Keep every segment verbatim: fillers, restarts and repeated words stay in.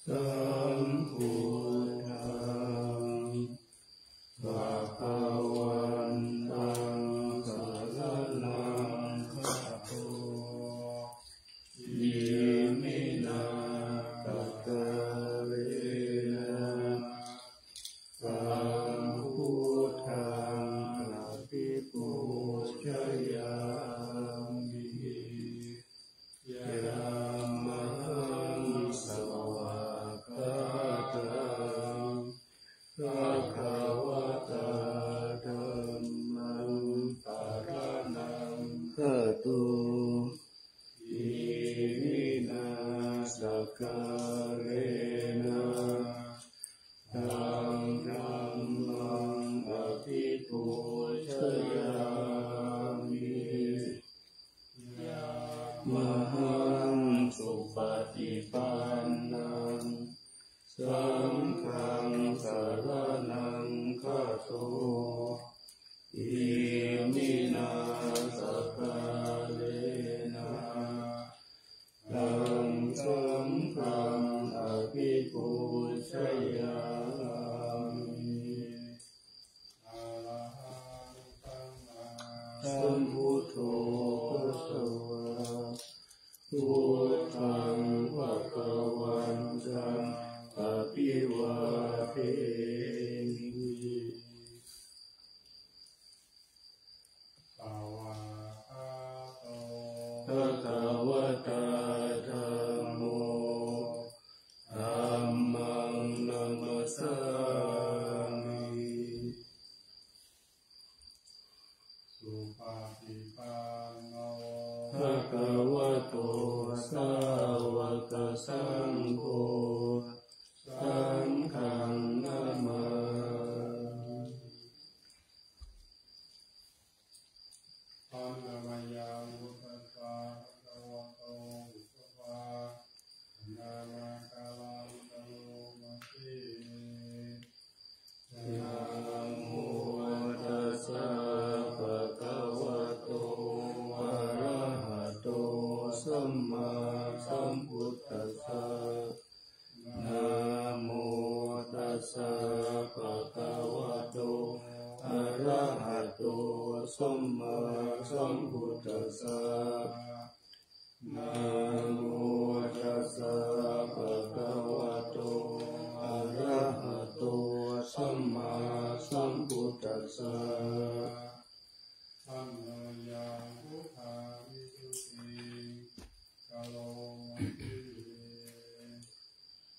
Sambuddhaṃ bhagavantaṃ saraṇaṃ gato. Iminā sakkārena sambuddhaṃ abhipūjayāmi. Yamhaṃ svākkhātaṃ bhagavatā dhammaṃ saraṇaṃ gato. Iminā sakkārena taṃ dhammaṃ abhipūjayāmi. Yamhaṃ supaṭipannaṃ saṅghaṃ saraṇaṃ gato. Iminā sakkārena taṃ saṅghaṃ abhipūjayāmi. Arahaṃ sammāsambuddho bhagavā. Buddhaṃ bhagavantaṃ abhivādemi. Svākkhāto bhagavatā dhammo. Dhammaṃ namassāmi. Supaṭipanno bhagavato sāvakasaṅgho. Saṅghaṃ namāmi. Handa mayaṃ buddhassa bhagavato pubbabhāganāmakālaṃ karomati. Namo tassa bhagavato arahato sammāsambuddhassa. Namo tassa bhagavato arahato sammāsambuddhassa. Namo tassa bhagavato arahato sammāsambuddhassa. Handa mayaṃ buddhavisuddhiṃ karomati.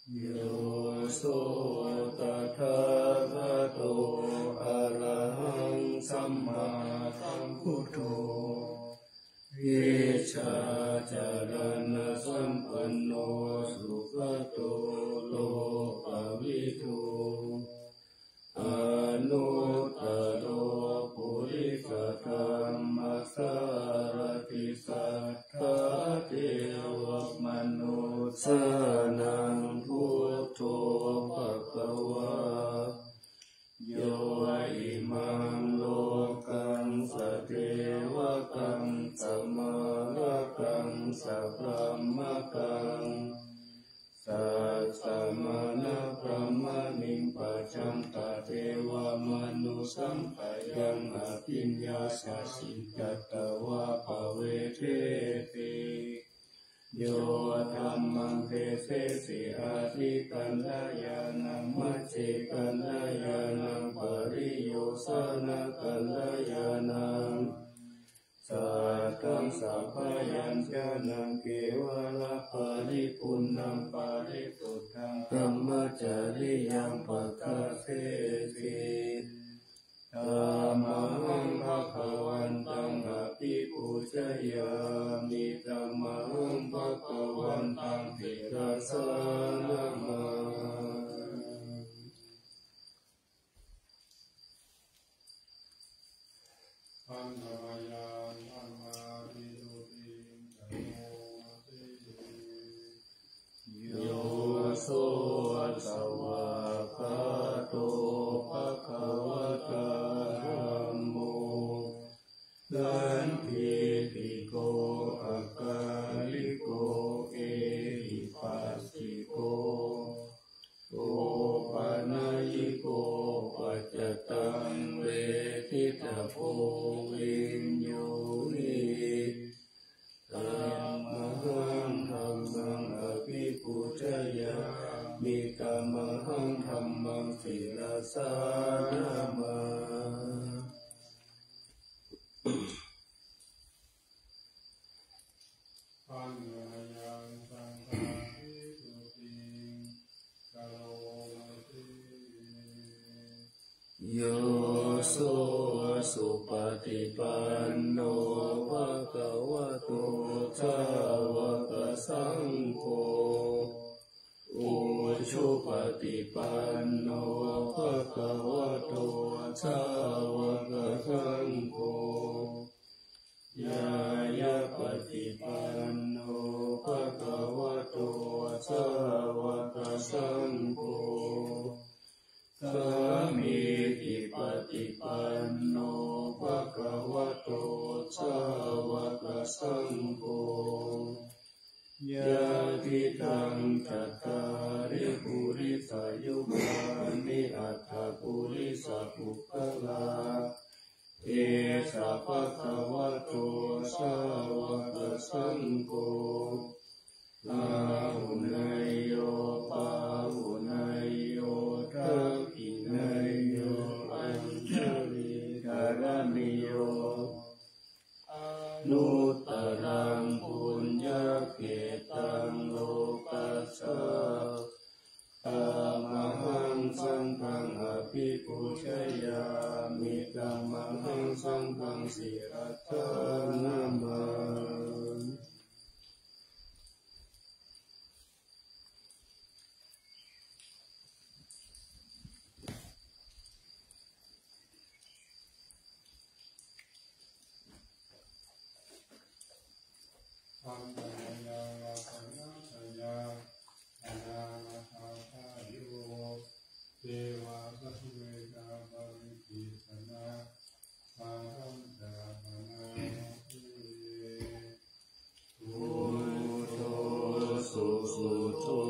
Yo so tathāgato arahaṃ sammāsambuddho vijjācaraṇasampanno sugato lokavidū anuttaro purisadammasārathi satthā devamanussānaṃ buddho bhagavā. Yo imaṃ lokaṃ sadevakaṃ samārakaṃ sabrahmakaṃ sassamaṇabrāhmaṇiṃ pajāntaṃ devamanussapāyaṃ abhiññāya siddhatvā pavedeti. Yo dhammaṃ desesi ādikaññāṇaṃ majjhekaññāṇaṃ pariyosānakaññāṇaṃ sātthaṃ sabyañjanaṃ kevalaparipuṇṇaṃ parisuddhaṃ brahmacariyaṃ padassesi. Tamahaṃ bhagavantaṃ abhipūjayāmi. Tamahaṃ bhagavantaṃ Sānamā. Handa mayaṃ dhammavisuddhiṃ caromasi. Yo so svākkhāto bhagavatā dhammo sandiṭṭhiko akāliko ehipassiko opanayiko paccattaṃ veditabbo viññūhi. Tamahaṃ dhammaṃ abhipūjayāmi, tamahaṃ dhammaṃ sirasā namāmi. Handa mayaṃ saṅghavisuddhiṃ caromasi. Yo so supaṭipanno bhagavato sāvakasaṅgho, ujupaṭipanno bhagavato sāvakasaṅgho, ñāyapaṭipanno bhagavato sāvakasaṅgho, sāmīcipaṭipanno bhagavato sāvakasaṅgho, yadidaṃ cattāri purisayugāni aṭṭha purisapuggalā, esa bhagavato sāvakasaṅgho, āhuneyyo pāhuneyyo dakkhiṇeyyo añjalikaraṇīyo, anuttaraṃ puññakkhettaṃ lokassāti. Tamahaṃ saṅghaṃ abhipūjayāmi, tamahaṃ saṅghaṃ sirasā namāmi. Handa mayaṃ ratanattayadana ādayo devamanussānaṃ paṇidhī janasāraṃ paṇāma se. Buddho susuddho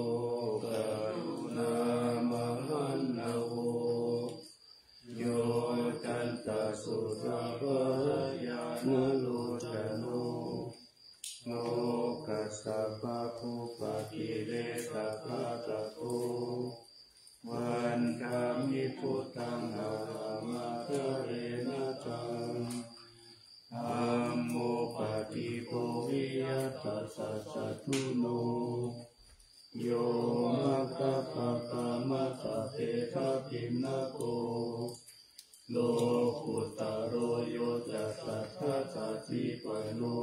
karuṇāmahaṇṇavo, yocantasuddhābyañjana locano, lokassa pāpūpakilesaghātako, vandāmi buddhaṃ ahaṃ ādarena taṃ. Dhammo paṭibo viya tassa satthuno, yo maggapākamata te dakkhiṇako, lokuttaro yo ca saddhassāsīpano,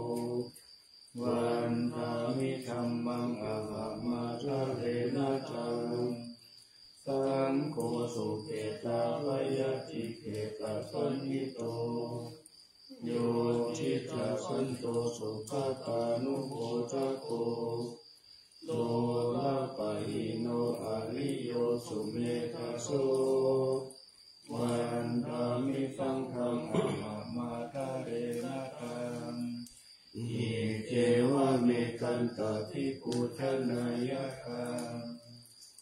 vandāmi dhammaṃ ahaṃ ādarena taṃ. Saṅgho sukhettāpayadhikkhettapaṇṇito, yo cīdasanto sugatānubhojako, lokapahīno ariyo sumedhaso, vandāmi saṅghaṃ ahaṃ ādarena taṃ. Iccevamekantabhikkhū janayatā,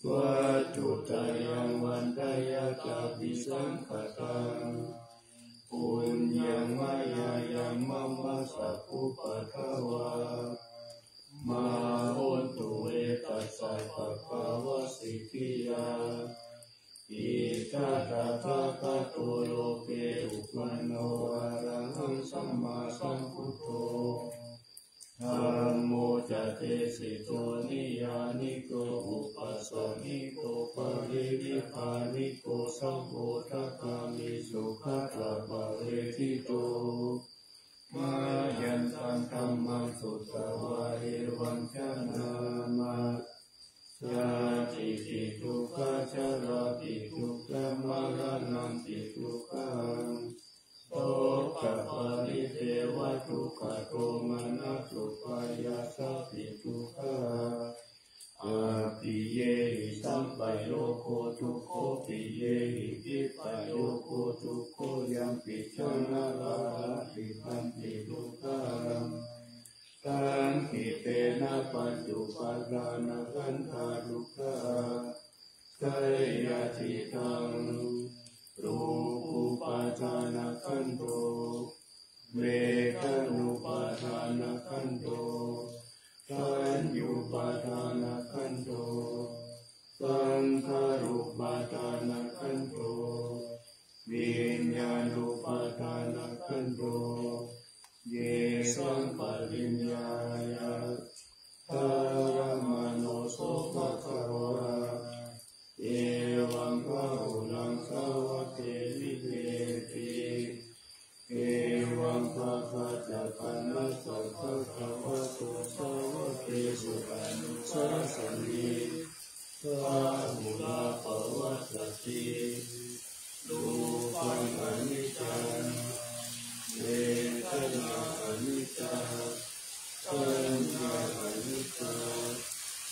vatthuttayaṃ vandeyya abhisaṅkhataṃ. Puññaṃ mayā yaṃ mama sabbupaddavā, mā hontu ve tassa pabbāvasiddhiyā. Idha tathāgato loke uppanno arahaṃ sammāsambuddho, dhammo ca desito niyyāniko upasāyiko parivihāriko sambodhagāmi sugatappavedito. Mayantaṃ dhammaṃ sutvā evaṃ bhaṇāma. pañcupādānakkhandhā dukkhā. Seyyathīdaṃ: rūpūpādānakkhandho, vedanūpādānakkhandho, saññānūpādānakkhandho, saṅkhārūpādānakkhandho, viññāṇūpādānakkhandho. Yesaṃ pariññāya dhāramāno so bhagavā evaṃ bahulaṃ sāvake vipeti. Evaṃ bhagañca bhagavato sāvakesu anussāsanī, bhagavā pavattati. Rūpaṃ aniccaṃ, vedanā aniccā, saññā aniccā,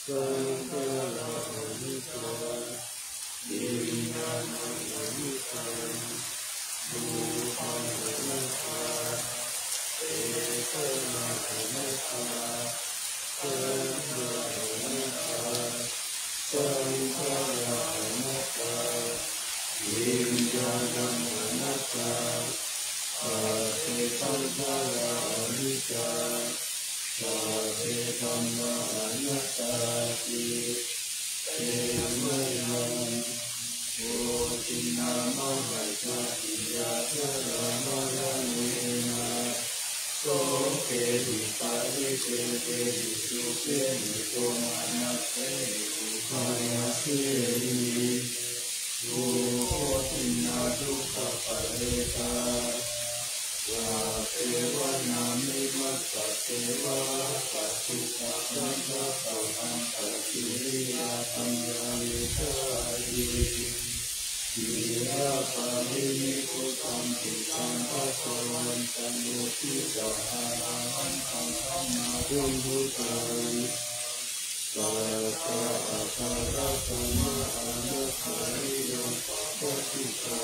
saṅkhārā aniccā, viññāṇaṃ aniccaṃ. Rūpaṃ anattā, vedanā anattā, saññā anattā, saṅkhārā anattā, viññāṇaṃ anattā. Sabbe saṅkhārā aniccā, sabbe dhammā anattāti. Te mayaṃ bhoginā mahāsāsiyā jarāmaraṇena sokehi paridevehi dukkhehi domanassehi upāyāsehi dubbhujjhā dukkhappattā ca. Sabbe vanaṃ imassa devā paṭiggaṇhatu sabbaṃ sattariyaṃ samavedāti. Khīlaparinibbutaṃ cittaṃ pasavantaṃ ukkhittaṃ ārahantaṃ sammāsambuddhaṃ. Sakka ābhāra brahmā ārakkha viya pabbajitā.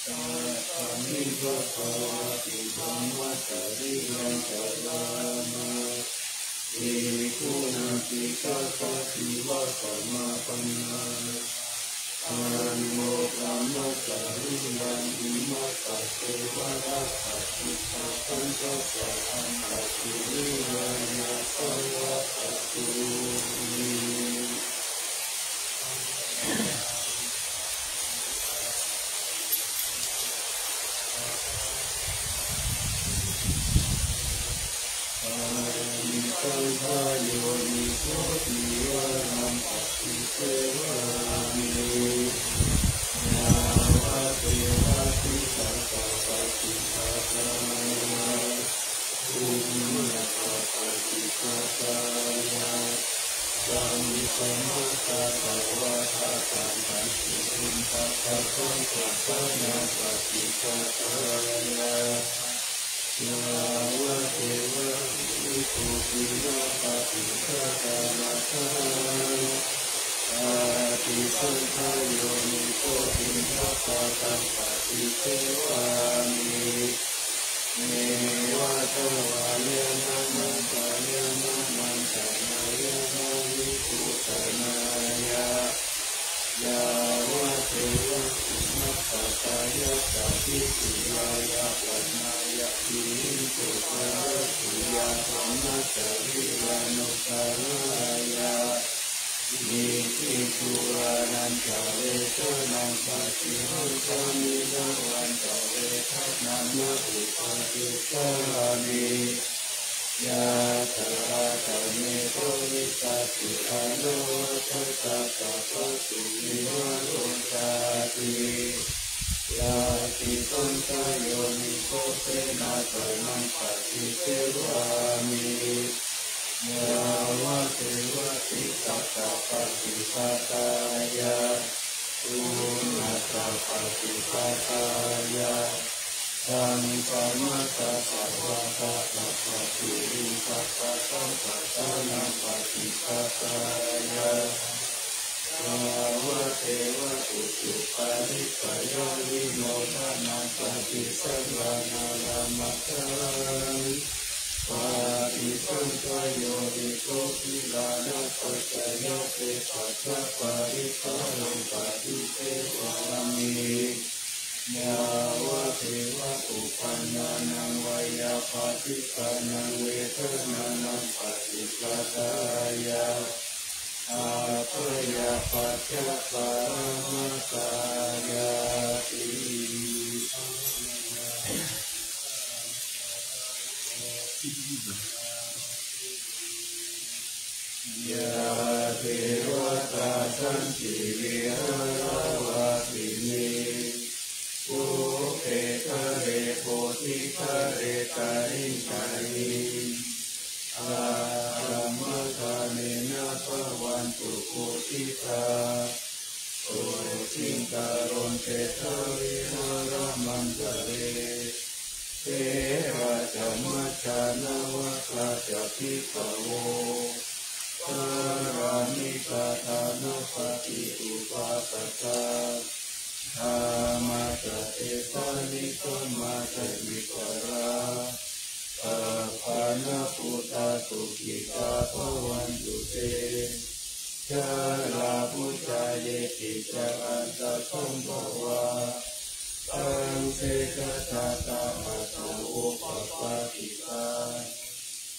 Tasmiṃ bhagavā ti brahmacariyaṃ carāma. Bhikkhūnaṃ cittavādīva samāpannā. Taṃ kho brahmacariyaṃ imassa devā rakkhati sabbaṃ sattariyaṃ sattariyaṃ paṭiggaṇhatu. Paṭisaṅkhā yoniso cīvaraṃ paṭisevāmi. Yāvadeva tiṭṭhassa paṭighātāya, punassappaṭighātāya, saṅkhamatthassa vādābhisaṅkhārattassa saṅkhārattassa paṭighātāya, yāvadeva vimucciṃsu paṭighātāya. Paṭisaṅkhā yoniso piṇḍapātaṃ paṭisevāmi. Neva davāya na madāya na maṇḍanāya na vibhūsanāya, yāvadeva imassa kāyassa ṭhitiyā yāpanāya vihiṃsuparatiyā brahmacariyanuggahāya, icchitū ānandavedanaṃ paṭihaṅkhāmi navañca vedanaṃ na uppādessāmi. Yathāhaṃ me bhavissati anavajjatā sabbasmiṃ vihāro cāti. Paṭisaṅkhā yoniso senāsanaṃ paṭisevāmi. Yāvadeva tiṭṭhassa paṭighātāya, punassappaṭighātāya, saṅkhamatthassa vādābhisaṅkhārattassa saṅkhārattassa paṭighātāya, yāvadeva ujuparissayavinodanaṃ paṭisaṅkhārattamatthaṃ. Paṭisaṅkhā yo nirodho gilānapaccayabhesajjaparikkhāraṃ paṭisevāmi. Yāvadeva upaṇṇānaṃ veyyābādhikānaṃ vedanānaṃ paṭighātāya, abyāpajjhaparamatāyāti. Yā devatā santi vihāravāsinī, pubbe kāle bodhighare tahiṃ tahiṃ, brahmadānena bhavantu pūjitā, sotthiṃ karontedha vihāramaṇḍale. Therā ca majjhā navakā ca bhikkhavo, pāramikā dānapatī upāsakā, gāmā ca desā nigamā ca issarā, sappāṇabhūtā sukhitā bhavantu te. Jalābujā yepi ca aṇḍasambhavā, saṃsedajātā athavopapātikā,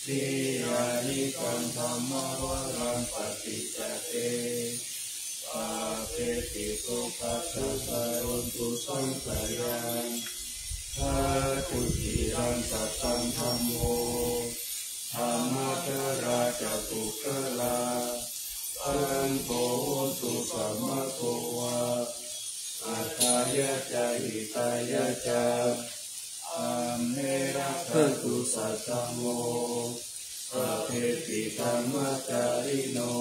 tiyāni taṃ dhammavaraṃ paṭicca te, pāpeti kho pajāya karontu saṅkhayaṃ. Ṭhātu ciraṃ sataṃ dhammo, dhammaddharā ca puggalā, saṅgho hotu samaggo va, atthāya ca hitāya ca. Amhe rakkhatu saddhammo, sabbepi dhammacārino,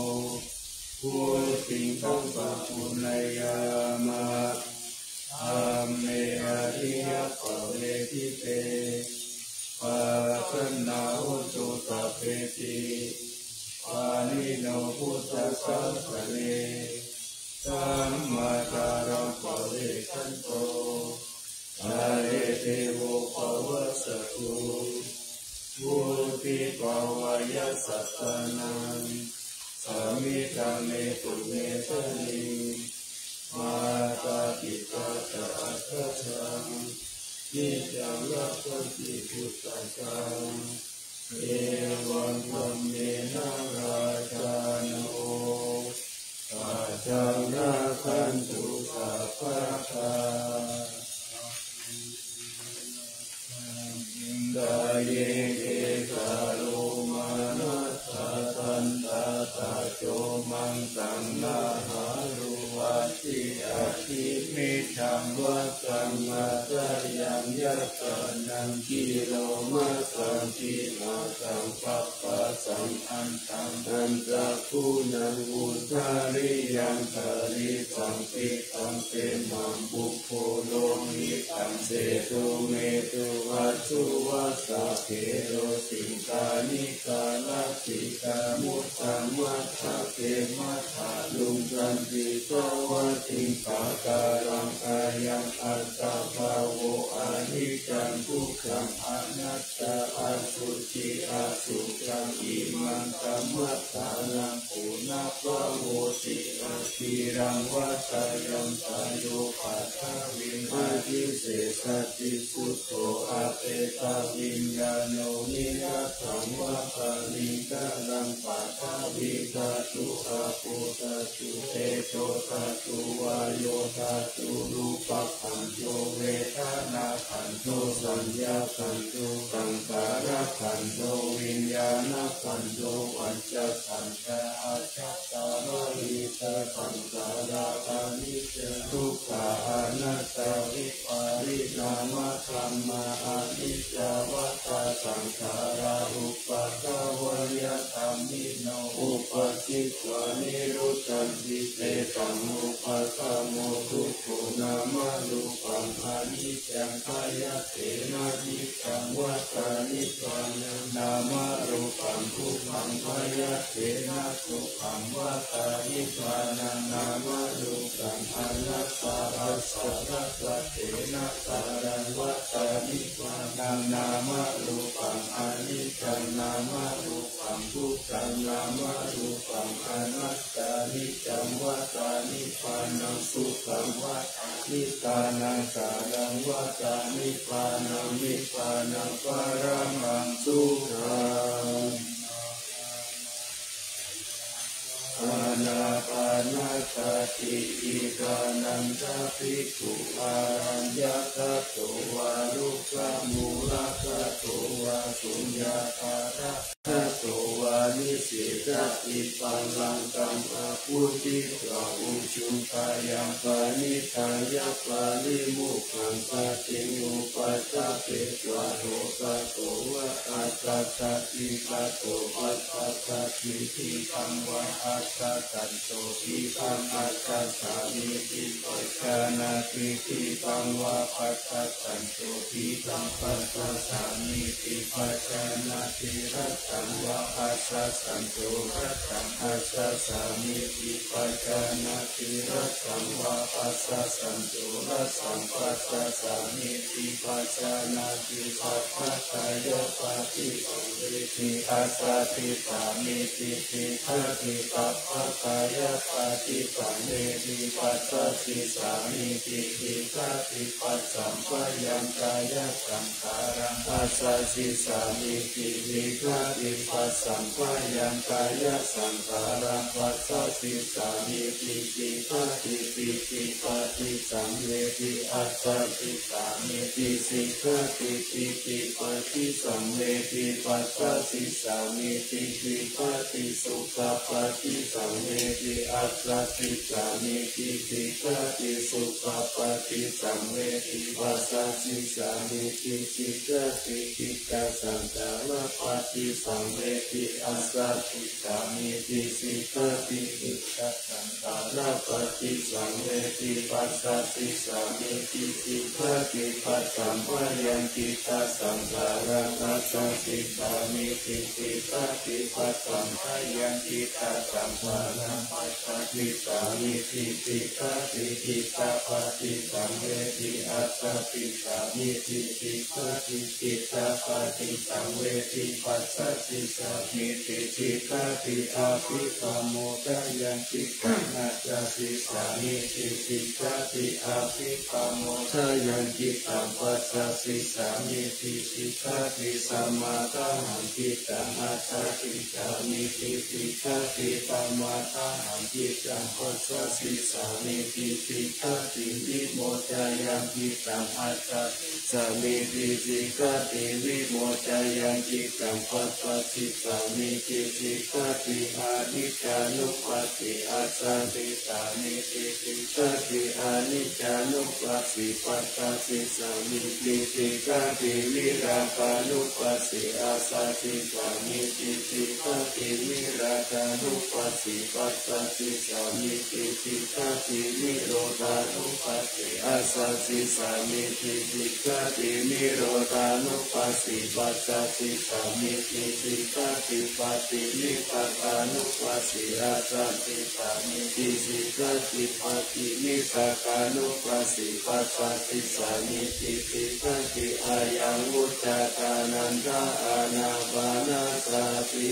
vuḍḍhiṃ sampāpuṇeyyāma, dhamme ariyappavedite. Pasannā hontu sabbepi, pāṇino buddhasāsane, sammā dhāraṃ pavecchanto, kāle devo pavassatu. Vuḍḍhibhāvāya sattānaṃ, samiddhaṃ netu medaniṃ, mātā pitā ca atrajaṃ, niccaṃ rakkhanti puttakaṃ, evaṃ dhammena rājāno, pajaṃ rakkhantu sabbadā. Kāye kecā lomā nakhā dantā taco maṃ saṃ nahārū aci ati middhaṃ vasaṃ hadayaṃ yakkhānaṃ ciromasaṃ sīhasaṃ papphāsaṃ antaṃ añcakuṇaṃ udariyaṃ karīsaṃ pittaṃ semhaṃ pubbo lohitaṃ sedo medo assū vassakhelo siṅghāṇikā lasikā muttaṃ mathake mathāluṃ santi sāvatiṃ pākāraṃ ayaṃ attabhāvo aniccaṃ dukkhaṃ anattā asuci asukaṃ imaṃ dhammassānaṃ punabbhavoti. Aciraṃ vatayaṃ tayo paṭhaviṃ abhisesati chuddho apetaviññāṇo niratthaṃ vata liṅgaraṃ paṭhavī dhātu āpo dhātu tejo dhātu vāyo dhātu rūpakkhandho vedanākkhandho saññākkhandho saṅkhārakkhandho viññāṇakkhandho pañcakkhandhā. Ajjhattā bahiddhā saṅkhārā aniccā dukkhā anattā vipariṇāmadhammā. Aniccā vata saṅkhārā uppādavayadhammā no uppajjitvā nirujjhanti, tesaṃ vūpasamo dukkho. Nāmarūpaṃ aniccaṃ, bhayatena niccaṃ, vata nibbānaṃ. Nāmarūpaṃ dukkhaṃ, bhayatena sukhaṃ, vata nibbānaṃ. Nāmarūpaṃ anattā, assarakkhattena saraṃ, vata nibbānaṃ. Nāmarūpaṃ aniccaṃ, nāmarūpaṃ dukkhaṃ, nāmarūpaṃ anattā, niccaṃ, vata nibbānaṃ. Sukhaṃ, vata nibbānaṃ. Saraṃ, vata nibbānaṃ. Nibbānaṃ paramaṃ sukhaṃ. Ānāpānasati. Idānantā bhikkhū āraññakato vā rukkhamūlagato vā suññāgāra gato vā nisesaṃ pallaṅkaṃ abhujitvā ujukayaṃ paṇidhāya parimokkhāya satiṃ upaṭṭhapetvā, rogato vā asasañci, tato pasasati, khīṇaṃ vā asasañco, khīṇaṃ asasañcāmīti pajānāti, khīṇaṃ vā pasasañco, khīṇaṃ pasasāmīti pajānāti, rasaṃ vā asasañco, rasaṃ asasāmīti pajānāti, rasaṃ vā pasasañco, rasaṃ pasasāmīti pajānāti, sabbakāyapaṭisaṃ veti, assaddhi sāmīti sikkati, sabbakāyapaṭisaṃ veti, passasissāmīti sikkati, passamphayaṃ kāyasaṅkhāraṃ passasissāmīti sikkati, passamphayaṃ kāyasaṅkhāraṃ passasissāmīti sikkati, pītipaṭisaṃ veti, assaddhi sāmīti sikkati, pītipaṭisaṃ veti, passasissāmīti sikkati, sukhapaṭisaṃ veti, assaddhi sāmīti sikkati, sukhapaṭisaṃ veti, passasissāmīti sikkati, khīṇasaṅkhārapaṭisaṃ veti, assaddhi sāmīti sikkati, khīṇasaṅkhārapaṭisaṃ veti, passasissāmīti sikkati, passamphayaṃ khiṇasaṅkhāraṃ passasissāmīti sikkati, passamphayaṃ khiṇasaṅkhāraṃ passasissāmīti sikkati, khiṇapaṭisaṃ veti, assaddhi sāmīti sikkati, khiṇapaṭisaṃ veti, passasissāmīti sikkati, abhipamodāya cittaṃ assasissāmīti sikkati, abhipamodāya cittaṃ passasissāmīti sikkati, samādāhaṃ cittaṃ assasissāmīti sikkati, samādāhaṃ cittaṃ passasissāmīti sikkati, vimocāya cittaṃ assasissāmīti sikkati, vimocāya cittaṃ passasissāmīti sikkati, aniccānupassī assasissāmīti sikkati, aniccānupassī passasissāmīti sikkati, virāgānupassī assasissāmīti sikkati, virāgānupassī passasissāmīti sikkati, nirodhānupassī assasissāmīti sikkati, nirodhānupassī passasissāmīti sikkati, paṭinissagānupassī assasissāmīti sikkati, paṭinissagānupassī passasissāmīti sikkati, ayaṃ vuccati ānanda ānāpānasati.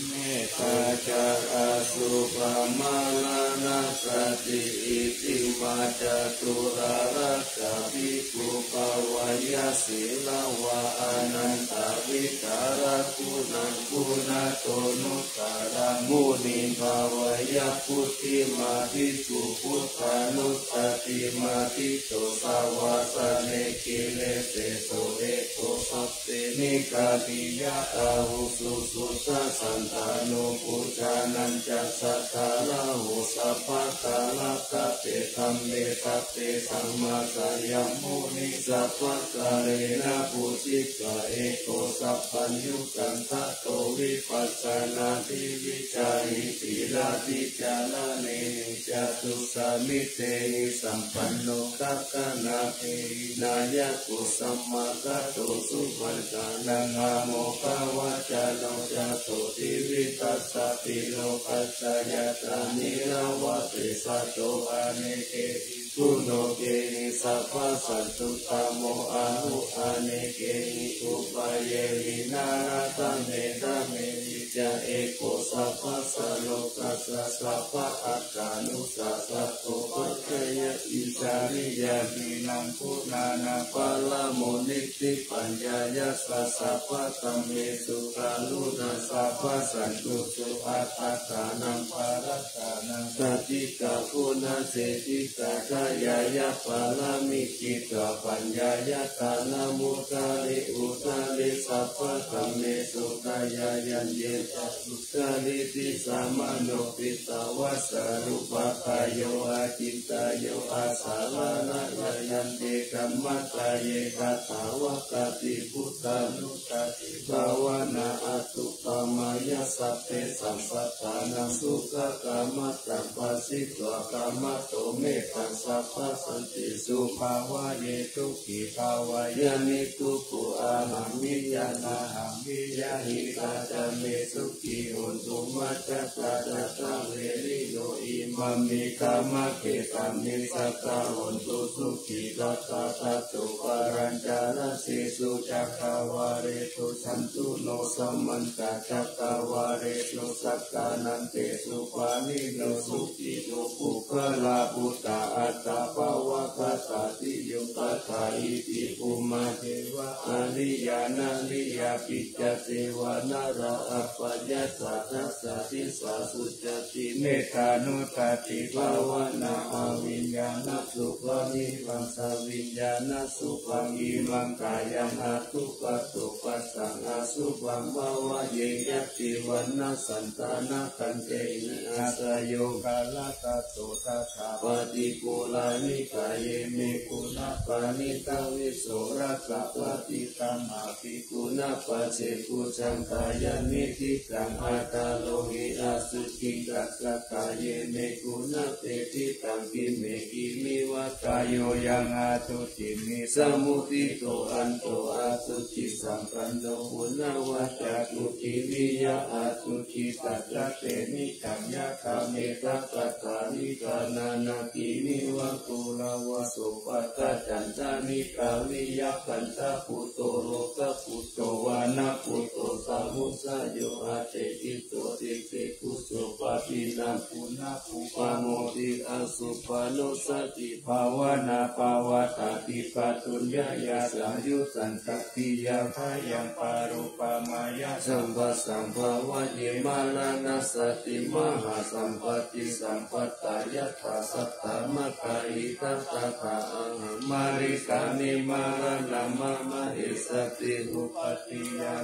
Metā ca āsu brahmamārānasati, iccimā ca tularakkhā bhikkhū bhāvaye sīlavā, anantavidhālaguṇaguṇāto nuttaraṃ muniṃ bhāvaye. Puthimā bhikkhū buddhānussatimatthito, savāsanehi desesu etto sabbe nikkāmiya ahudusu. Dassantāno buddhānañca sakkāraho Sabbakārakaṭṭhe dhamme sabbe sammāsayamuni, sabbakārena pūjitva eko sabbaññutaṃ tato vipassanādhi vihārihi sīlavicāraṇehi catusamitehi sampanno taṇhagadāhehi nāyako samāgato supaṭipanno āmoghavaccino jāto tividhasadī lokassa yathā nirāvā tesato anekehi guṇokehi sabbasantuttamo ahu anekehi upāyehi nāraddha medhamehi ca eko sabbasā lokassa sabba attānussāsako paccaññā isariyā hīnaṃ guṇānaṃ paramoniṭṭhi paññāya ca sabbadhammesu karuṇā sabbasantuṭṭho attadānaṃ parattānaṃ sādhikā guṇaseṭṭhikā dayāya pāramī citvā paññāya dānamuddare udare sabbadhammesu dayāya ññe ca uddarīti samāno petvā sarūpakāyo acintayyo asavarā ca yante dhammatāye tathāgatā buddhānussatibhāvanā anuppamāya sabbesaṃ sattānaṃ sukhakammataṃ phashitvā kamato mettaṃ sabbasantesu bhāvaye dukkhi bhāvāya niddukho ahaṃ viyā nahaṃ viyā hidā ca me sukhī hontu majjhattā ca saverino imaṃ me dhammakkhetaṃ me sadā hontu sukhī sadā tato palañca dasesu cakkavāḷesu santuṇo samantā cakkavāḷesu sattānaṃ tesu pāṇino sukhino puggalā buddhā atta pāvakā ca tiyuṃ tadā iti bhummā devā ariyā nariyāpi ca devā nalā appayā ca tassa disā sucati mettānussatibhāvanā abhiññānasukhaṃ nibbānasā viññānasukhaṃ imaṃ kāyaṃ adukkhato phassam asubhaṃ bhāvaye ñātivaṇṇasaṃ ṭhānasaṃ tehi athayoganādato tathā paṭipūrā nikāye me guṇapāṇita vīsarakkhapatiṭṭhānā bhikkhūnaṃ pacchekuggaṃ kāyaṃ niṭṭhitaṃ aṭṭharohi asuciṃ tathāgatāye me guṇapetiṭṭhaṃ khīme khīmiva kāyo yaṃ asuciṃ nisamuddito anto asucisampanno puṇṇavajjā kuṭi viyā asuci tattha te niccaṃ yathā me tappattāni ṭhānānaṃ khīmiva kulavā sopaga candanikkā viyā gandhabbuto lokabhūto vanabbhuto samudayo aṭṭheci to tise kuso pāpiṇaṃ puṇhap upamodi asubhaṃ no sati bhāvanā pavattati pātruññāya saṃyuttaṃ tatiyābhāyaṃ pāṇupamāya samphasaṃ bhāvaye maraṇassati mahāsampattisampattā yathā saddhammaṭṭhahītā tathā ahaṃ marissāmi maraṇaṃ mama essati uppattiyā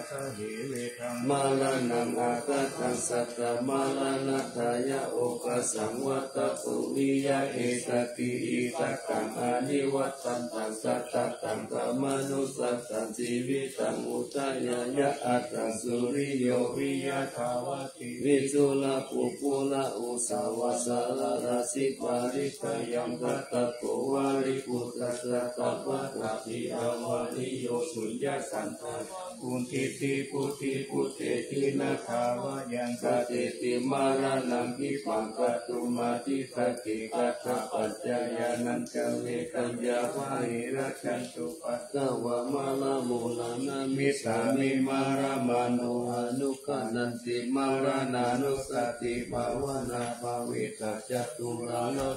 maraṇaṃ āgataṃ saddhaṃ maraṇatthāya okāsaṃ vata puriyaṃ essati idaṃ kaṃ anivaṭṭantaṃ sattataṃ khamatu sataṃ jīvitaṃ udayāya attaṃ suriyo viyadhā vadī vijulā puggalā usavasā rājī parittaṃ yaṃ tatra ko vāriputtasātāpattabhi avaniyo suññasaṅkhā bhū diṭṭhi buddhi bhutehi na dvāyaṃ satethi maraṇaṃ khippaṃ kātumatthidhati katthapaccayānañca vedaṃ yāva hiragandhupaddavamāramuṃ namassāmi maraṇānaṃ anuggānanti maraṇānussatibhāvanā bhāvitā caturāgā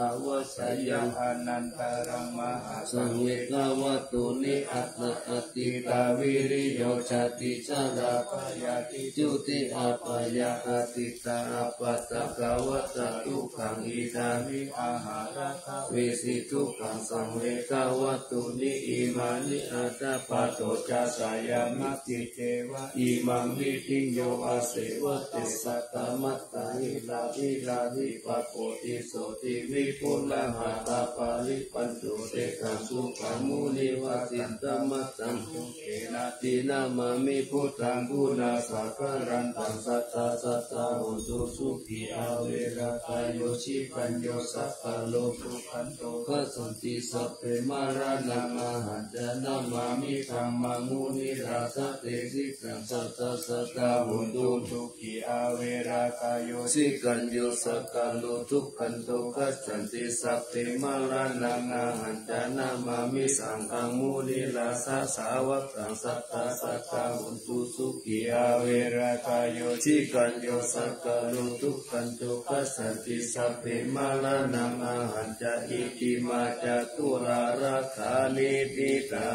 avajjeyya anantaraṃ mahā saṃvegavatthuni aṭṭha atītā viriyo jāti jarā byādhi juti apāyā atiṭṭhā apaddakavā ca dukkhā idāni ahaṃ rakkha vesi dukkhaṃ saṃvegavatthuni imāni adhāpato ca sayamatthiṃ ceva imaṃ vi Yo āsevato sattamattā hirāvirābhipako tisso divipūlā hattapāripū sukhamunikāyikam munivaravacanaṃ sudokkhena dinamāmi buddhaṃ guṇāgaram satta satta hontu sukhī averā kāyo cirañño sakko dukkhaddo gacchanti sabbe maraṇaṃ ahañca namāmi dhammaṃ munirājāti sikhaṃ satta satta hontu sukhī averā kāyo cirañño sakko dukkhaddo gacchanti sabbe maraṇaṃ ahañca namāmi saṅghaṃ munirājasāvakaṃ satta satta hontu sukhī averā kāyo cirañño sakko dukkhaddo gacchanti sabbe maraṇaṃ ahañca. Itimā caturāgāni diṭṭha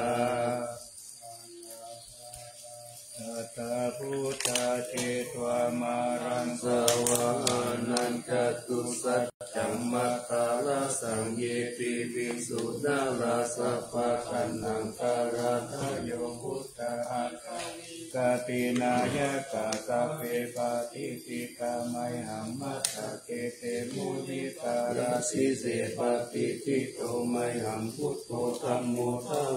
satta buddhā jetvā māraṃ savāhanaṃ catusaccāmatarasaṃ ye piviṃsu narāsabhā taṇhaṅkarādayo buddhā aṭṭhavīsati nāyakā sabbe patiṭṭhitā mayhaṃ matthake te munissarā. Sīse patiṭṭhito mayhaṃ buddho dhammo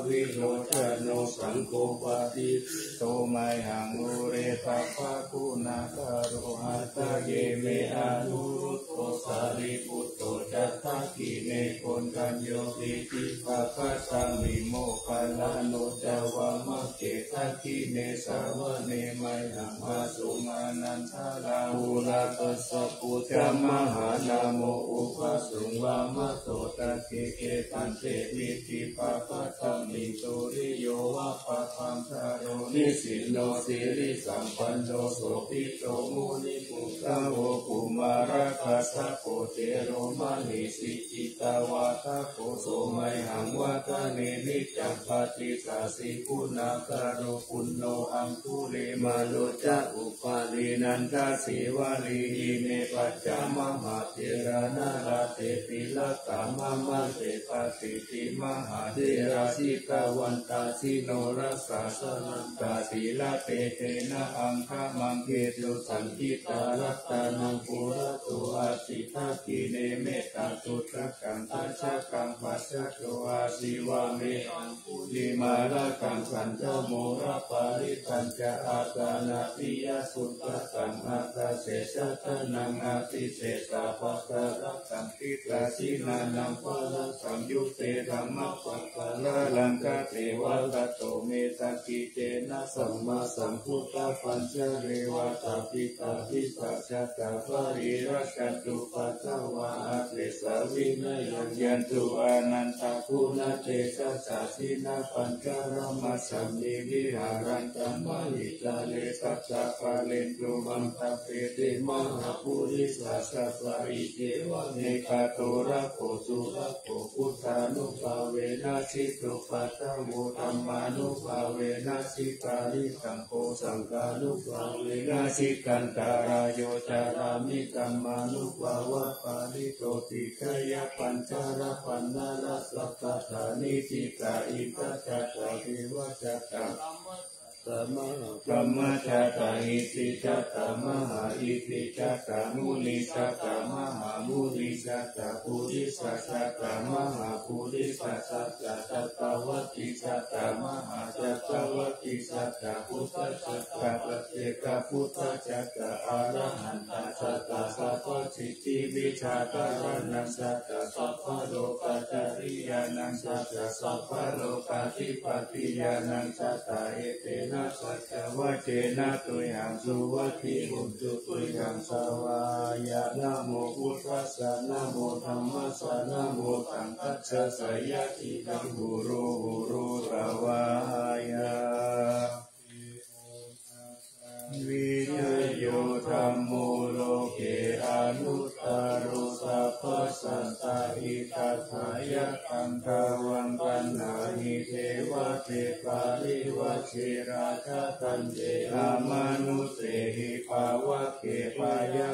dvilocano saṅgho patiṭṭhito mayhaṃ ure sabbaguṇākaro hadaye me anuruddho sārīputto ca dakkhiṇe koṇḍañño piṭṭhibhāgasmiṃ moggallāno ca vāmake. Dakkhiṇe savane mayhaṃ āsuṃ ānandarāhulā kassapo ca mahānāmo ubhāsuṃ vāmasotake. Kheṭṭe piṭṭhibhāgasmiṃ suriyo va pabhaṅkaro nisinno sirisampanno sobhito munipuṅgavo. Kumārakassapo thero mahesī cittavādako so mayhaṃ vadane niccaṃ patiṭṭhāsi guṇākaro. Puṇṇo aṅgulimālo ca upālī nandasīvalī ime pañca mahātherā nalāṭe tilakā mama. Te pattimahatthera jitavantā jinorasā jalantā sīlatejena aṅgamaṅgesu saṇṭhitā. Ratanaṃ purato āsi dakkhiṇe mettasuttakaṃ dhajaggaṃ pacchato āsi vāme aṅgulimālakaṃ. Khandhamoraparittañca āṭānāṭiyasuttakaṃ aṭṭhāse cāsanaṃ ādisesapakārakaṃ tiṇṇannānaṃ phalasaṃyutte dhammapākāralaṅkate. Vāsato me sakiccena sammāsambuddhapañjare vāsapittādisañjātā bāhirajjhattupaddavā asesavinayāni yantu anantaguṇatejasā jinapañjaramajjhamhi viharantaṃ mahītale. Sattapparittuma ṭṭhapetimahāpurisāsabhā iccevamanekaṃ torako surakkho buddhānubhāvena jitupaddavo dhammānubhāvena jitārisaṅgho saṅghānubhāvena jitantarāyo carāmi dhammānubhāvapālito. Saccayapañjarapaṇṇarasapathāni jitā ittha jatā devā jatā brahmajātā mahābrahmajātā iddhijātā mahāiddhijātā munijātā mahāmunijātā purisajātā mahāpurisajātā cakkavatijātā mahācakkavatijātā buddhajātā paccekabuddhajātā arahantā jātā sabbasiddhivijjādharānaṃ jātā sabbalokācariyānaṃ jātā sabbalokādhipatiyānaṃ jātā etena saccavajjena tuyhaṃ suvatthi hotu tuyhaṃ svāhāya. Namo buddhassa namo dhammassa namo saṅghassa jayasiddhaṃ hotu hotu svāhāya. Vijayo dhammo loke anuttaro sabbasattahitatthāya. Taṃ dvaṃ paṇḍāni devate pāṇivajjirā cātanye amanussehi pāvake bhaya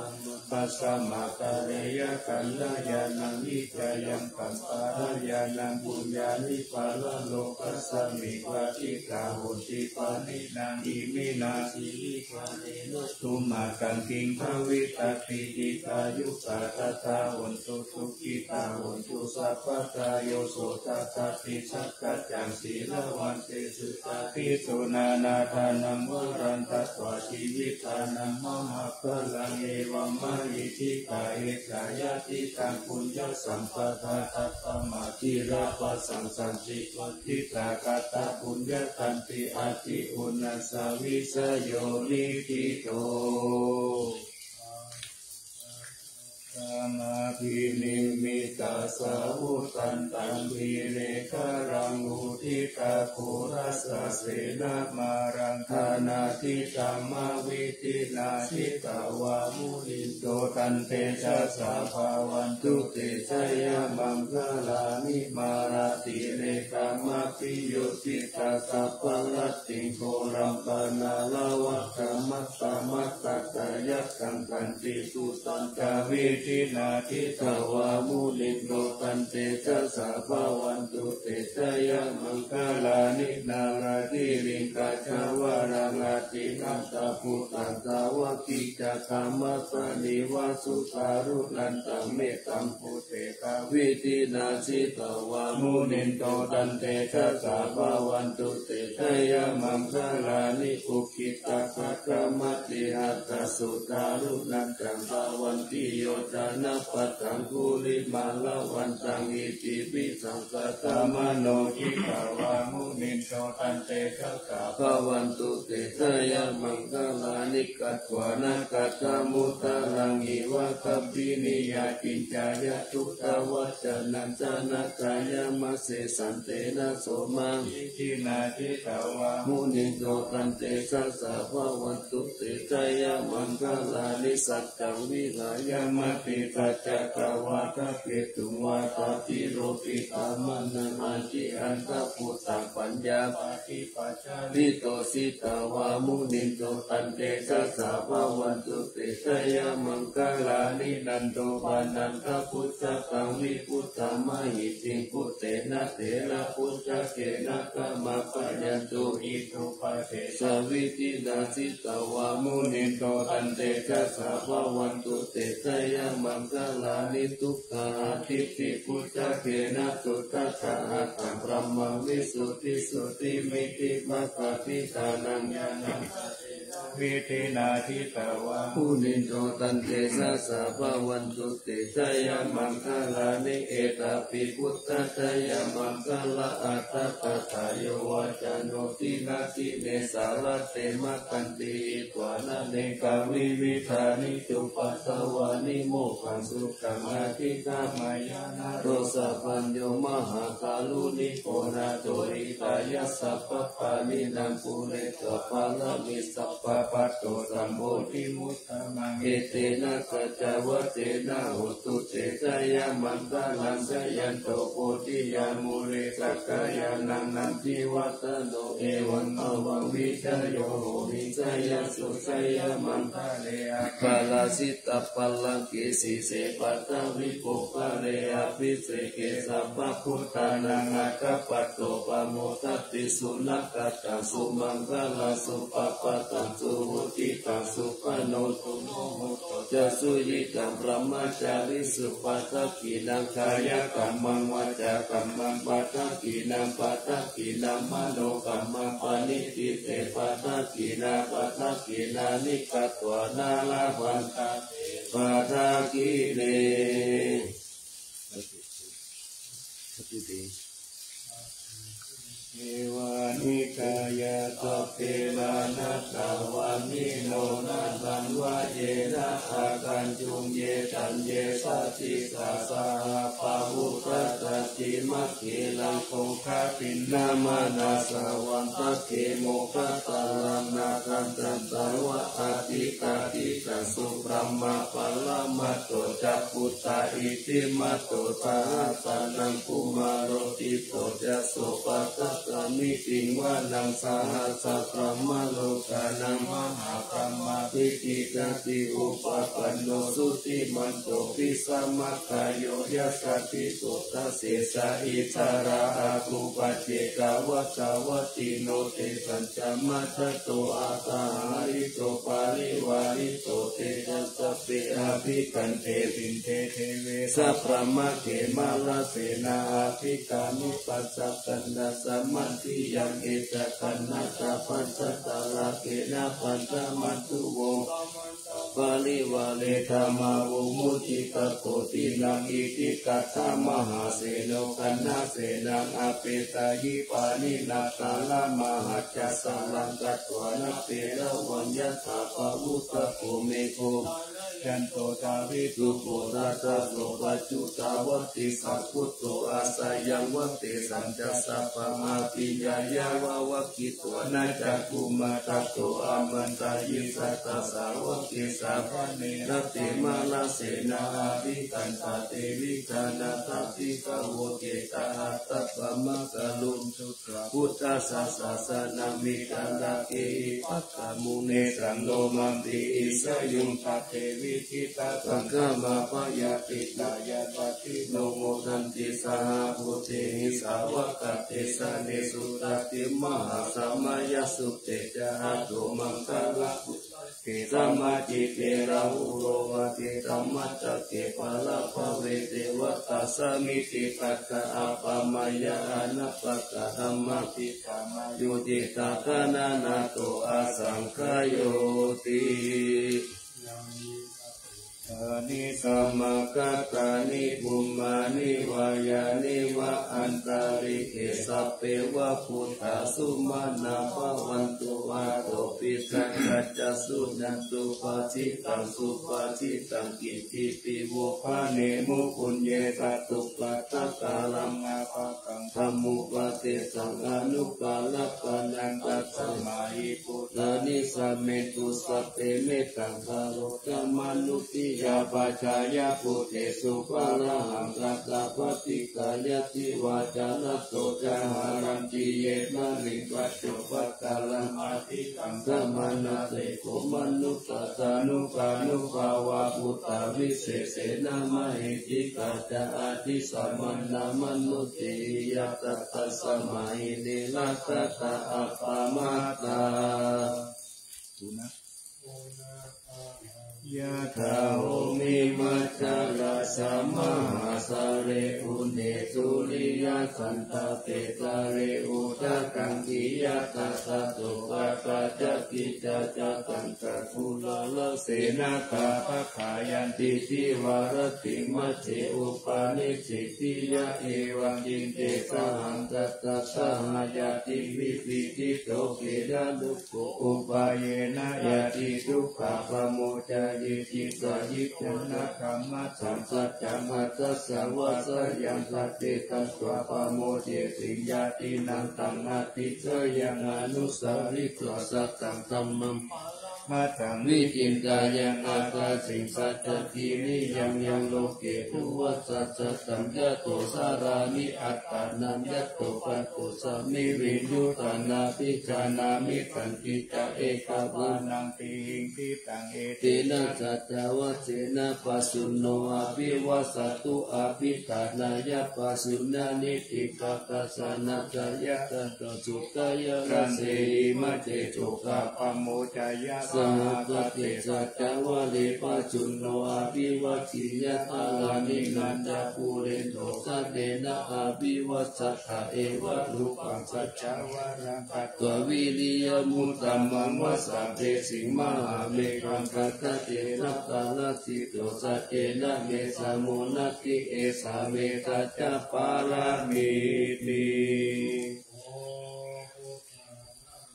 Bhagavanto tasmā hārāya kalyāṇaṃ nikkhayaṃ pāpahāraṃ puññāni paralokasmiṃ patiṭṭhā honti pāṇinā. Iminā siriṃsā janesuṃ mā gatiṃ bhavissatīti. Dīghāyukā sadā hontu sukhitā hontu sabbadā. Yo so dassati sakkaccaṃ sīlavantesu jātissu nānādānaṃ varaṃ datvā jīvitadhammā mahapphalāni. Evamāhi dīghā ettāyatiraṃ puññasampadā tasmā dhīra bhāsassanti. Uddisākatā puññakkhetti atiuṇhissavijayo niṭṭhito. Sabbamabbhinimmitasāvudhantaṃ girimekhalaṃ uditaghorasasenamāraṃ dānādidhammavidhinā jitavā munindo tantejasā bhavatu te jayamaṅgalāni. Mārātirekamabhiyujjhitasabbarattiṃ ghorampanāḷavakamakkhamathaddhayakkhaṃ khantīsudantavidhinā jitavā munindo tantejasā bhavatu te jayamaṅgalāni. Nāḷāgiriṃ gajavaraṃ atimattabhūtaṃ dāvaggicakkamasanīva sudāruṇantaṃ mettambusekavidhinā jitavā munindo tantejasā bhavatu te jayamaṅgalāni. Ukkhittakhaggamatihatthasudāruṇantaṃ dhāvantiyojanapathaṅgulimālavantaṃ iddhībhisaṅkhatamano jitavā munindo tantejasā bhavatu te jayamaṅgalāni. Katvāna kaṭṭhamudaraṃ iva gabbhinīyā ciñcāya duṭṭhavacanaṃ janakāyamajjhe santena somavidhinā jitavā munindo tantejasā bhavatu te jayamaṅgalāni. Saccaṃ vihāya matisaccakavādaketuṃ vādābhiropitamanaṃ atiandhabhūtaṃ paññāpadīpajalito jitavā munindo tantejasā bhavatu te jayamaṅgalāni. Nandopanandabhujagaṃ vibudhaṃ mahiddhiṃ puttena therabhujagena damāpayanto iddhūpadesavidhinā jitavā munindo tantejasā bhavatu te jayamaṅgalāni. Duggāhadiṭṭhibhujagena sudaṭṭhahatthaṃ brahmaṃ visuddhijutimiddhibakābhidhānaṃ ñāṇāgadena vidhinā jitavā munindo taṃ tejasā bhavatu te jayamaṅgalāni. Etāpi buddhajayamaṅgalaaṭṭhagāthā yo vācano dinadine sarate matandī hitvānanekavividhāni cupaddavāni mokkhaṃ sukhaṃ adhigameyya naro sapañño. Mahākāruṇiko nātho hitāya sabbapāṇinaṃ pūretvā pāramī sabbā patto sambodhimuttamaṃ. Etena saccavajjena hotu te jayamaṅgalaṃ. Jayanto bodhiyā mūle sakyānaṃ nandivaḍḍhano evaṃ tvaṃ vijayo hohi jayassu jayamaṅgale aparājitapallaṅke sīse paṭhavipokkhare abhiseke sabbabuddhānaṃ aggappatto pamodati. Sunakkhattaṃ sumaṅgalaṃ supabhātaṃ suhuṭṭhitaṃ sukhaṇo sumuhutto ca suyiṭṭhaṃ brahmacārisu padakkhiṇaṃ kāyakammaṃ vācākammaṃ padakkhiṇaṃ padakkhiṇaṃ manokammaṃ paṇidhī te padakkhiṇā padakkhiṇāni katvāna labhantatthe padakkhiṇe. Evānikāyā sabbe nānattavaṇṇino naṃ saṃvayena āgañchuṃ ye caññe sadisā saha pavutthajātimakkhīlaṃ oghatiṇṇamanāsavaṃ sagge mokkhaddharaṃ nāthañca tvaṃ adhigatitaṃ. Subrahmā paramatto ca puttā iddhimato saha sanaṅkumāro tito ca sopāga samitiṃ vanaṃ sahassabrahmalokānaṃ mahābrahmābhitiṭṭhati. Upapanno jutimanto bhismākāyo yasassi so dasettha issarā āgū paccekavasavattino. Tesañca majjhato atthaharitto parivārito te ca sabbe abhikkante pinde deve sabrahmake mārasenā abhikkāmi. Passa kaṇhassa mandiyaṃ ecca kaṇhatha passa tarākena bandhamatthu vo parivāretha mā vo muñcittha sotthinnaṃ. Iti tattha mahāseno kaṇhasenaṃ apesayi pāṇinā talamāhacca saraṃ katvāna bheravaṃ yathā pāvussako megho thanayanto savijjuko tadā so paccudāvatti saṅkuddho asayaṃvate. Tañca sabbaṃ abhiññāya vavakkhitvāna cakkhumā tato āmantayi satthā sāvake sāsane rate. Mārasenā abhikkantā te vijānātha bhikkhavo. Te ca ātappamakaruṃ buddhassa sāsanaṃ vītarāgehi pakkāmuṃ nesaṃ lomampi iñjayuṃ. Tañca te vijitasaṅgāmā bhayātītā yasassino modanti saha bhūtehi sāvakā te janesutāti. Mahāsamayasutte ca ātomaṅgalamuttaye samācite rāhulo vācidhammassake bhaddabave devatā samitiṃ tattha āpamāya anappakanāma bhi- samāyujitvā gaṇanātho asaṅkhāyoti. Yānīdha bhūtāni samāgatāni bhummāni vā yāni va antalikkhe sabbeva bhūtā sumanā bhavantu athopi sakkacca suṇantu bhāsitaṃ. Subhāsitaṃ kiñcipi vā bhaṇemu puññe kātupakkakaraṃ ābādhā dhammupadesaṃ anupallabbhanaṃ tasmā hi bhūtā nisāmentu sabbe mettaṃ karotha mānusiyā pajāya bhūtesu pāṇahaṃ katvā paṭiggaṇhati vā carato ca haranti ye baliṃ paccupaddaraṃ atiṭṭhaṃ samaṇā te kho manussā ca anuggahānubhāvā bhūtā visesena mahiddhikā ca ādi samaṇā manussīhi yattha tasmā hi niratthatā appamattā. Yathā bhummimajjharasā mahāsāgare uddesūriyasantāpe sāre udakaṃ khiyatā sāsū pākāracikicchā ca taṃ cakkhuṃ lalasenaggā pākārantīti varasimhāse upanissitiyā. Evaṃ diṭṭhe sahaṃ satta saha ñātibhi pīḷito khemaguttako upāyena ñātidukkhā pamuñceyīti. Sāyidhanā kammassā saccaṃ atthāya vasayaṃ sattetaṃ svāpamojjesi ñātīnaṃ taṃ ādissayaṃ anusaritvā sataṃ dhammaṃ paramatthaṃ vicindeyya. Atthaciṃ saccakiriyāyaṃ loke bhuvassā sataṃ yato carāmi attānaṃ yato paṭusmi viññū taṃ abhijānāmi. Tañca ekavāraṃ tiṇṇaṃ etena saccavajjena pajjunno abhivajjatu abhiṭhānāya pajjuṇṇaṃ. Iti pākasanāsayā suttaya rāje imaṃ te sokappamoccāya sahagatā saccavajje pajjunno abhivajjeyya dānādidhānañca pūretvā santena abhivajjatā. Evaṃ rūpaṃ saccavajjena katvā vīriyamuttamaṃ sabbehi mahābhadrametaṃ tejena paravijito saccavajjena me sukhaṃ dātuṃ nāsati. Esā me saccapāramīti.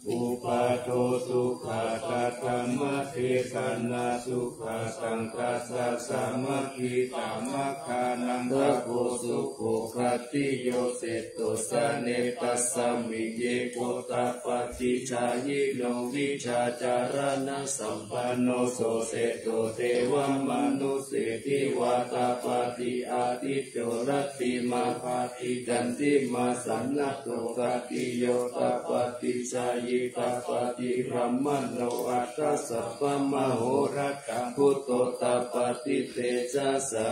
Upādo sukhaṃ saddhammadesanā sukhaṃ saṅghassa sāmaggī dhammaggānaṃ pako sukho khatiyo seṭṭho janetasmiṃ ye gottapaṭisarino vijjācaraṇasampanno so seṭṭho devamanussānaṃ hitvānābhāti ādicco rattimābhāti candimā sannaddho khatiyo tapati jhāyī tapati brāhmaṇo atha sabbamahorattiṃ buddho tapati tejasā.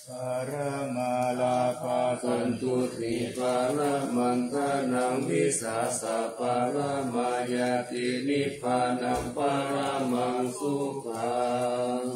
Paramā lābhā santuṭṭhī paramaṃ dhanaṃ vissāsaṃ paramā ñātī nibbānaṃ paramaṃ sukhaṃ.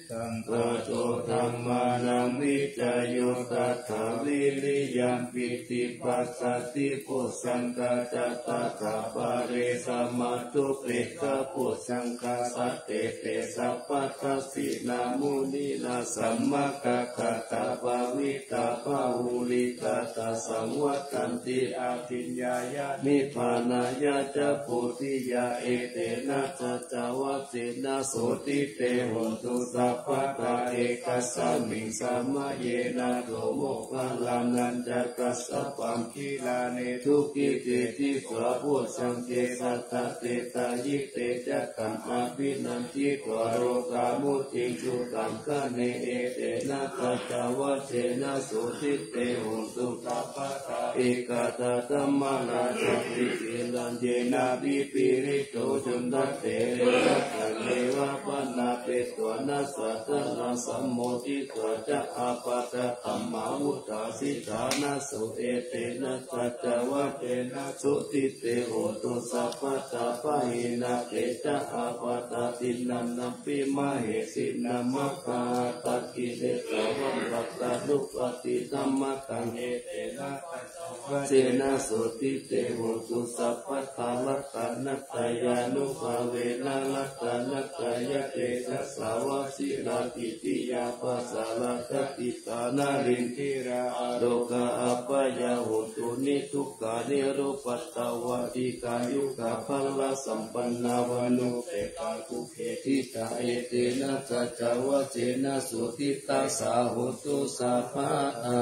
Taṃ tato dhammānaṃ vicayo tathā vīriyampīti passaddhi bojjhaṅgā ca tathāpare samādhupekkhabojjhaṅgā sattete sabbadassinā muninā sammakkhātā bhāvitā bahulīkatā saṃvattanti abhiññāya nibbānāya ca bodhiyā. Etena saccavajjena sotthi te hotu sabbadā. Ekasmiṃ samaye nātho moggallānañca kassapaṃ gilāne dukkhite disvā bojjhaṅge satta desayi. Te ca taṃ abhinanditvā rogā mucciṃsu taṅkhaṇe. Etena saccavajjena sotthi te hotu sabbadā. Ekadā dhammarājāpi gelaññenābhipīḷito cundattherena taññeva bhaṇāpetvāna sādaraṃ sammoditvā ca ābādhā tamhā vuṭṭhāsi ṭhānaso. Etena saccavajjena sotthi te hotu sabbadā. Pahīnā te ca ābādhā tiṇṇannampi mahesinaṃ maggāhatakilesāva pattānuppattidhammataṃ. Etena saccavajjena sotthi te hotu sabbadā. Ratanattayānubhāvena ratanattayatejasā vajirakkhittiyā pasārādatitthā narindiyā arogā abyādo hotu niddukkho nirupaddavo dīghāyukā balasampannā vaṇṇaseṭṭhā sukhī diṭṭhā. Etena saccavajjena sotthi te hotu sabbadā.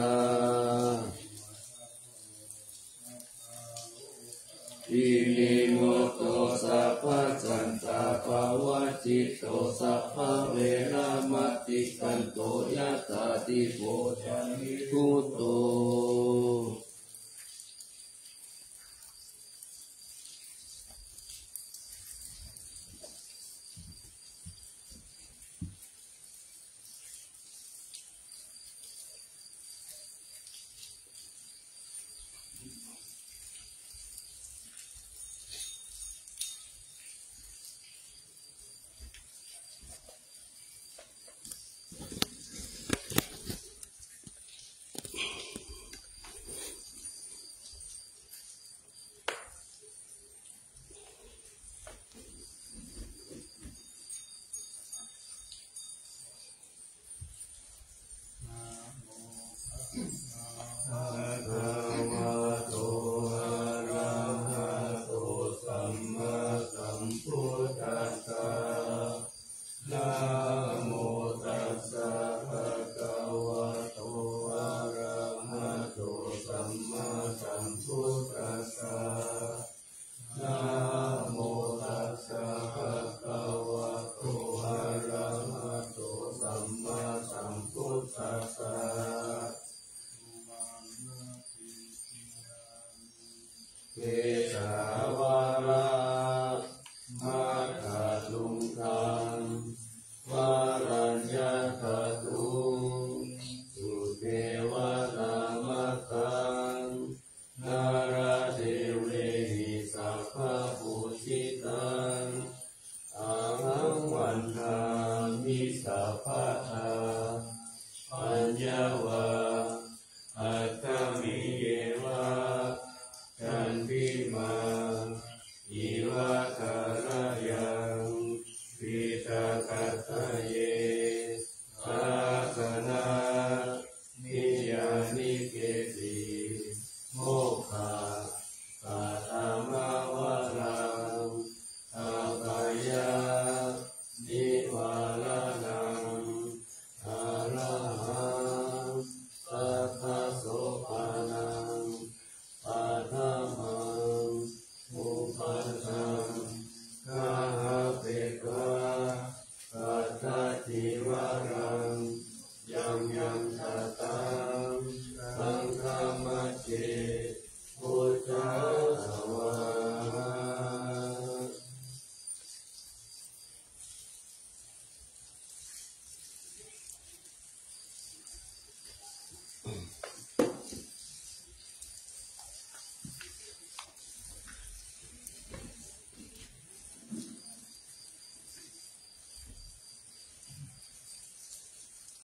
Vinimutto sabbasantāpavajjito sabbaveramatikkanto yātrā ti bojjhaṅgi buddho. Tejā